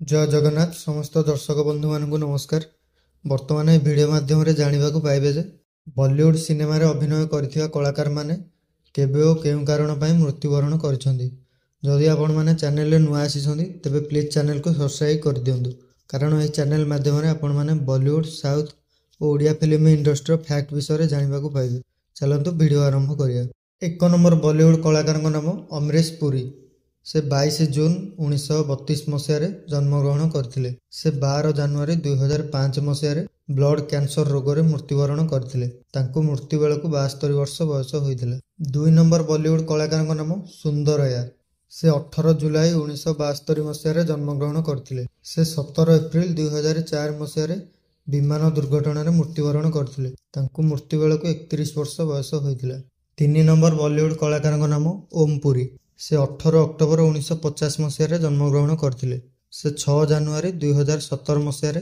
ଜୟ ଜଗନ୍ନାଥ। ସମସ୍ତ ଦର୍ଶକ ବନ୍ଧୁମାନଙ୍କୁ ନମସ୍କାର। ବର୍ତ୍ତମାନ ଏହି ଭିଡ଼ିଓ ମାଧ୍ୟମରେ ଜାଣିବାକୁ ପାଇବେ ଯେ ବଲିଉଡ଼ ସିନେମାରେ ଅଭିନୟ କରିଥିବା କଳାକାରମାନେ କେବେ ଓ କେଉଁ କାରଣ ପାଇଁ ମୃତ୍ୟୁବରଣ କରିଛନ୍ତି। ଯଦି ଆପଣମାନେ ଚ୍ୟାନେଲରେ ନୂଆ ଆସିଛନ୍ତି, ତେବେ ପ୍ଲିଜ୍ ଚ୍ୟାନେଲକୁ ସବସ୍କ୍ରାଇବ୍ କରିଦିଅନ୍ତୁ, କାରଣ ଏହି ଚ୍ୟାନେଲ ମାଧ୍ୟମରେ ଆପଣମାନେ ବଲିଉଡ଼, ସାଉଥ୍ ଓ ଓଡ଼ିଆ ଫିଲ୍ମ ଇଣ୍ଡଷ୍ଟ୍ରିର ଫ୍ୟାକ୍ଟ ବିଷୟରେ ଜାଣିବାକୁ ପାଇବେ। ଚାଲନ୍ତୁ ଭିଡ଼ିଓ ଆରମ୍ଭ କରିବା। 1 ନମ୍ବର ବଲିଉଡ଼ କଳାକାରଙ୍କ ନାମ ଅମରୀଶ ପୁରୀ। ସେ 22 ଜୁନ୍ 1932 ମସିହାରେ ଜନ୍ମଗ୍ରହଣ କରିଥିଲେ। ସେ 12 ଜାନୁଆରୀ 2005 ମସିହାରେ ବ୍ଲଡ୍ କ୍ୟାନ୍ସର ରୋଗରେ ମୃତ୍ୟୁବରଣ କରିଥିଲେ। ତାଙ୍କୁ ମୃତ୍ୟୁ ବେଳକୁ 72 ବର୍ଷ ବୟସ ହୋଇଥିଲା। 2 ନମ୍ବର ବଲିଉଡ଼ କଳାକାରଙ୍କ ନାମ ସୁନ୍ଦରୟା। ସେ 18 ଜୁଲାଇ 1972 ମସିହାରେ ଜନ୍ମଗ୍ରହଣ କରିଥିଲେ। ସେ 17 ଏପ୍ରିଲ 2004 ମସିହାରେ ବିମାନ ଦୁର୍ଘଟଣାରେ ମୃତ୍ୟୁବରଣ କରିଥିଲେ। ତାଙ୍କୁ ମୃତ୍ୟୁ ବେଳକୁ 31 ବର୍ଷ ବୟସ ହୋଇଥିଲା। 3 ନମ୍ବର ବଲିଉଡ଼ କଳାକାରଙ୍କ ନାମ ଓମ୍ ପୁରୀ। ସେ 18 ଅକ୍ଟୋବର 1950 ମସିହାରେ ଜନ୍ମଗ୍ରହଣ କରିଥିଲେ। ସେ 6 ଜାନୁଆରୀ 2017 ମସିହାରେ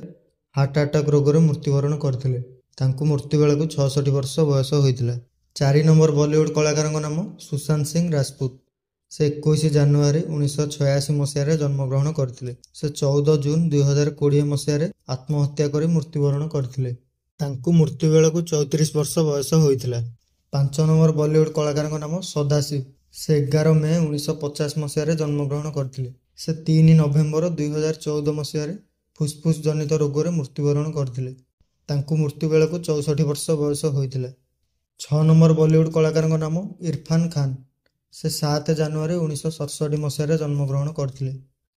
ହାର୍ଟ ଆଟାକ୍ ରୋଗରେ ମୃତ୍ୟୁବରଣ କରିଥିଲେ। ତାଙ୍କୁ ମୃତ୍ୟୁ ବେଳକୁ 66 ବର୍ଷ ବୟସ ହୋଇଥିଲା। 4 ନମ୍ବର ବଲିଉଡ଼ କଳାକାରଙ୍କ ନାମ ସୁଶାନ୍ତ ସିଂ ରାଜପୁତ। ସେ 21 ଜାନୁଆରୀ 1986 ମସିହାରେ ଜନ୍ମଗ୍ରହଣ କରିଥିଲେ। ସେ 14 ଜୁନ୍ 2020 ମସିହାରେ ଆତ୍ମହତ୍ୟା କରି ମୃତ୍ୟୁବରଣ କରିଥିଲେ। ତାଙ୍କୁ ମୃତ୍ୟୁ ବେଳକୁ 34 ବର୍ଷ ବୟସ ହୋଇଥିଲା। 5 ନମ୍ବର ବଲିଉଡ଼ କଳାକାରଙ୍କ ନାମ ସଦାଶିବ। ସେ 11 ମେ 1950 ମସିହାରେ ଜନ୍ମଗ୍ରହଣ କରିଥିଲେ। ସେ 3 ନଭେମ୍ବର 2014 ମସିହାରେ ଫୁସଫୁସ ଜନିତ ରୋଗରେ ମୃତ୍ୟୁବରଣ କରିଥିଲେ। ତାଙ୍କୁ ମୃତ୍ୟୁ ବେଳକୁ 64 ବର୍ଷ ବୟସ ହୋଇଥିଲା। 6 ନମ୍ବର ବଲିଉଡ଼ କଳାକାରଙ୍କ ନାମ ଇରଫାନ ଖାନ। ସେ 7 ଜାନୁଆରୀ 1967 ମସିହାରେ ଜନ୍ମଗ୍ରହଣ କରିଥିଲେ।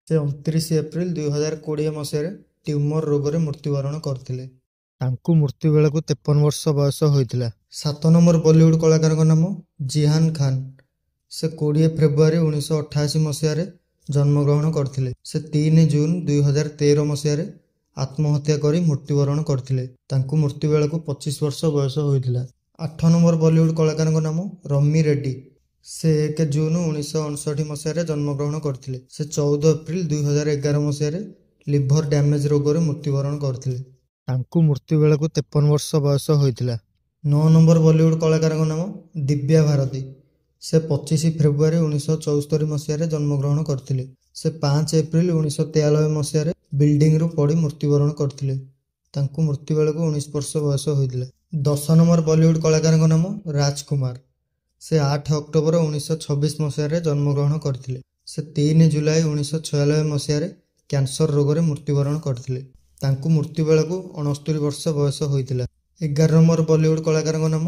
ସେ 29 ଏପ୍ରିଲ 2020 ମସିହାରେ ଟ୍ୟୁମର ରୋଗରେ ମୃତ୍ୟୁବରଣ କରିଥିଲେ। ତାଙ୍କୁ ମୃତ୍ୟୁ ବେଳକୁ 53 ବର୍ଷ ବୟସ ହୋଇଥିଲା। 7 ନମ୍ବର ବଲିଉଡ଼ କଳାକାରଙ୍କ ନାମ ଜିହାନ ଖାନ। ସେ 20 ଫେବୃଆରୀ 1988 ମସିହାରେ ଜନ୍ମଗ୍ରହଣ କରିଥିଲେ। ସେ 3 ଜୁନ୍ 2013 ମସିହାରେ ଆତ୍ମହତ୍ୟା କରି ମୃତ୍ୟୁବରଣ କରିଥିଲେ। ତାଙ୍କୁ ମୃତ୍ୟୁ ବେଳକୁ 25 ବର୍ଷ ବୟସ ହୋଇଥିଲା। 8 ନମ୍ବର ବଲିଉଡ଼ କଳାକାରଙ୍କ ନାମ ରମି ରେଡ୍ଡି। ସେ 1 ଜୁନ୍ 1959 ମସିହାରେ ଜନ୍ମଗ୍ରହଣ କରିଥିଲେ। ସେ 14 ଏପ୍ରିଲ 2011 ମସିହାରେ ଲିଭର ଡ୍ୟାମେଜ୍ ରୋଗରେ ମୃତ୍ୟୁବରଣ କରିଥିଲେ। ତାଙ୍କୁ ମୃତ୍ୟୁ ବେଳକୁ 53 ବର୍ଷ ବୟସ ହୋଇଥିଲା। 9 ନମ୍ବର ବଲିଉଡ଼ କଳାକାରଙ୍କ ନାମ ଦିବ୍ୟା ଭାରତୀ। ସେ 25 ଫେବୃଆରୀ 1974 ମସିହାରେ ଜନ୍ମଗ୍ରହଣ କରିଥିଲେ। ସେ 5 ଏପ୍ରିଲ 1993 ମସିହାରେ ବିଲ୍ଡିଂରୁ ପଡ଼ି ମୃତ୍ୟୁବରଣ କରିଥିଲେ। ତାଙ୍କୁ ମୃତ୍ୟୁ ବେଳକୁ 19 ବର୍ଷ ବୟସ ହୋଇଥିଲା। 10 ନମ୍ବର ବଲିଉଡ଼ କଳାକାରଙ୍କ ନାମ ରାଜକୁମାର। ସେ 8 ଅକ୍ଟୋବର 1926 ମସିହାରେ ଜନ୍ମଗ୍ରହଣ କରିଥିଲେ। ସେ 3 ଜୁଲାଇ 1996 ମସିହାରେ କ୍ୟାନ୍ସର ରୋଗରେ ମୃତ୍ୟୁବରଣ କରିଥିଲେ। ତାଙ୍କୁ ମୃତ୍ୟୁ ବେଳକୁ 69 ବର୍ଷ ବୟସ ହୋଇଥିଲା। 11 ନମ୍ବର ବଲିଉଡ଼ କଳାକାରଙ୍କ ନାମ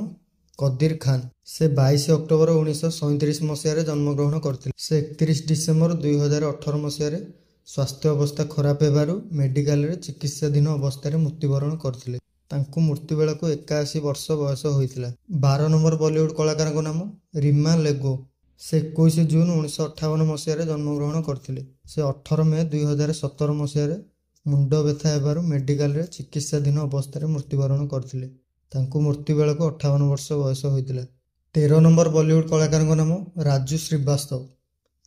କଦିର ଖାନ। ସେ 22 ଅକ୍ଟୋବର 1937 ମସିହାରେ ଜନ୍ମଗ୍ରହଣ କରିଥିଲେ। ସେ 31 ଡିସେମ୍ବର 2018 ମସିହାରେ ସ୍ୱାସ୍ଥ୍ୟ ଅବସ୍ଥା ଖରାପ ହେବାରୁ ମେଡିକାଲରେ ଚିକିତ୍ସାଧୀନ ଅବସ୍ଥାରେ ମୃତ୍ୟୁବରଣ କରିଥିଲେ। ତାଙ୍କୁ ମୃତ୍ୟୁ ବେଳକୁ 81 ବର୍ଷ ବୟସ ହୋଇଥିଲା। 12 ନମ୍ବର ବଲିଉଡ଼ କଳାକାରଙ୍କ ନାମ ରୀମା ଲେଗୋ। ସେ 21 ଜୁନ୍ 1958 ମସିହାରେ ଜନ୍ମଗ୍ରହଣ କରିଥିଲେ। ସେ 18 ମେ 2017 ମସିହାରେ ମୁଣ୍ଡ ବ୍ୟଥା ହେବାରୁ ମେଡିକାଲରେ ଚିକିତ୍ସାଧୀନ ଅବସ୍ଥାରେ ମୃତ୍ୟୁବରଣ କରିଥିଲେ। ତାଙ୍କୁ ମୃତ୍ୟୁ ବେଳକୁ 58 ବର୍ଷ ବୟସ ହୋଇଥିଲା। 13 ନମ୍ବର ବଲିଉଡ଼ କଳାକାରଙ୍କ ନାମ ରାଜୁ ଶ୍ରୀବାସ୍ତବ।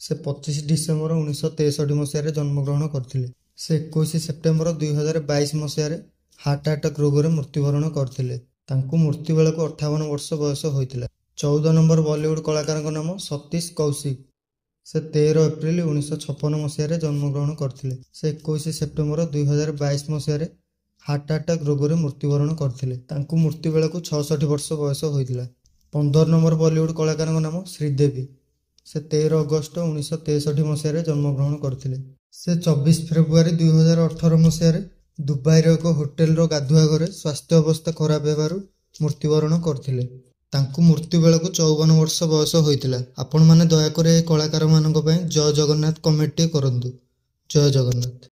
ସେ 25 ଡିସେମ୍ବର 1963 ମସିହାରେ ଜନ୍ମଗ୍ରହଣ କରିଥିଲେ। ସେ 21 ସେପ୍ଟେମ୍ବର 2022 ମସିହାରେ ହାର୍ଟ ଆଟାକ୍ ରୋଗରେ ମୃତ୍ୟୁବରଣ କରିଥିଲେ। ତାଙ୍କୁ ମୃତ୍ୟୁ ବେଳକୁ 58 ବର୍ଷ ବୟସ ହୋଇଥିଲା। 14 ନମ୍ବର ବଲିଉଡ଼ କଳାକାରଙ୍କ ନାମ ସତୀଶ କୌଶିକ। ସେ 13 ଏପ୍ରିଲ 1956 ମସିହାରେ ଜନ୍ମଗ୍ରହଣ କରିଥିଲେ। ସେ 21 ସେପ୍ଟେମ୍ବର 2022 ମସିହାରେ ହାର୍ଟ ଆଟାକ୍ ରୋଗରେ ମୃତ୍ୟୁବରଣ କରିଥିଲେ। ତାଙ୍କୁ ମୃତ୍ୟୁ ବେଳକୁ 66 ବର୍ଷ ବୟସ ହୋଇଥିଲା। 15 ନମ୍ବର ବଲିଉଡ଼ କଳାକାରଙ୍କ ନାମ ଶ୍ରୀଦେବୀ। ସେ 13 ଅଗଷ୍ଟ 1963 ମସିହାରେ ଜନ୍ମଗ୍ରହଣ କରିଥିଲେ। ସେ 24 ଫେବୃଆରୀ 2018 ମସିହାରେ ଦୁବାଇର ଏକ ହୋଟେଲର ଗାଧୁଆ ଘରେ ସ୍ୱାସ୍ଥ୍ୟ ଅବସ୍ଥା ଖରାପ ହେବାରୁ ମୃତ୍ୟୁବରଣ କରିଥିଲେ। ତାଙ୍କୁ ମୃତ୍ୟୁ ବେଳକୁ 54 ବର୍ଷ ବୟସ ହୋଇଥିଲା। ଆପଣମାନେ ଦୟାକରି ଏହି କଳାକାରମାନଙ୍କ ପାଇଁ ଜୟ ଜଗନ୍ନାଥ କମେଣ୍ଟଟିଏ କରନ୍ତୁ। ଜୟ ଜଗନ୍ନାଥ।